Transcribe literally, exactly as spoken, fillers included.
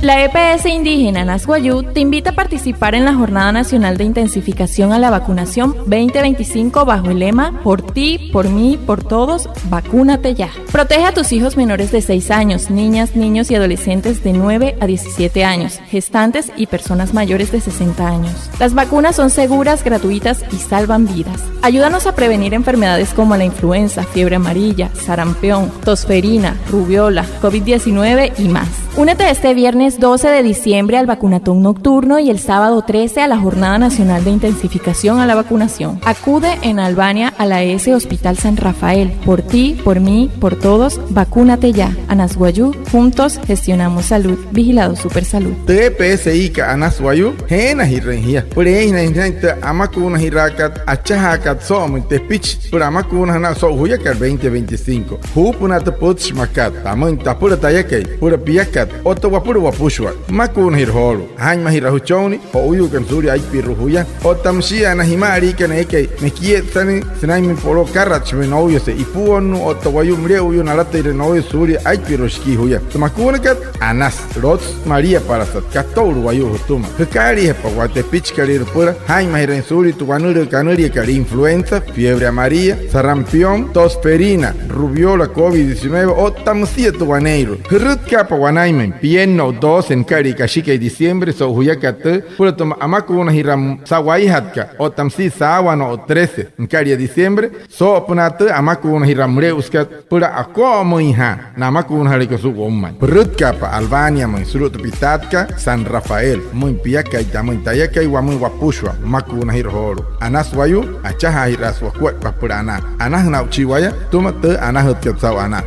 La E P S indígena Anas Wayuu te invita a participar en la Jornada Nacional de Intensificación a la Vacunación veinte veinticinco bajo el lema "Por ti, por mí, por todos, vacúnate ya". Protege a tus hijos menores de seis años, niñas, niños y adolescentes de nueve a diecisiete años, gestantes y personas mayores de sesenta años. Las vacunas son seguras, gratuitas y salvan vidas. Ayúdanos a prevenir enfermedades como la influenza, fiebre amarilla, sarampión, tosferina, rubéola, covid diecinueve y más. Únete este viernes doce de diciembre al vacunatón nocturno y el sábado trece a la Jornada Nacional de Intensificación a la Vacunación. Acude en Albania a la E S Hospital San Rafael. Por ti, por mí, por todos, vacúnate ya. Anas Wayuu, juntos gestionamos salud. Vigilado Supersalud. Tü E P S-kat Anas Wayuu, jeenajirüin jia süpüla eeinjanain jünain tü amakuunajiraakat achajaakat soo'omüin tepichi süpüla amakuunajünaa so'u juyakat veinte veinticinco. Juupünaa tü pütchi makat: tamüin tapüla tayakai, püla piakat otta wapüla wapüshua. Makuunajira joolu'u, jaa'inmajira jüchonnii jo'uuyuukana suulia aipirua juya. Otta müshia na jima'aliikana eekai mekietsannüin sünainmüin poloo akaratshimüin nouyase ipuonnuu otta wayuu müle'uyuu nalate'ire nouyase suulia aipirua shikii juya. Tü makuunakat, anasü, lotsü, maliapalasat, kato'ulu wayuu jütüma. Jükaaliijapa waya tepichikalüirua süpüla jaa'inmajirüin suulia tü wanülüü kanüliakat influenza, fiebre amarilla, sarampión, tosferina, rubéola, covid diecinueve otta müsia tü waneeirua. Jürütkaapa wanainmüin, pienno'u doce nükalia kashikai diciembre so'u juyakat tüü, süpüla tü amakuunajiraa sa'waijatkat otta müsia saawanoo trece nükalia diciembre, soo'opünaa tü amakuunajiraa müle'usükat süpüla ako'omüinjaa na amakuunajaaleekat suu'u woumain. Pürütkaapa Albaniamüin sulu'u tü pitaatkat San Rafael. Pümüin piakai, tamüin tayakai, wamüin wapüshua. Makuunajira joolu'u. Anas Wayuu, achajaajiraasü wakuaippa süpüla anaa. Anajüna aa'uchii waya sütüma tü anajütkat saa'u anaa.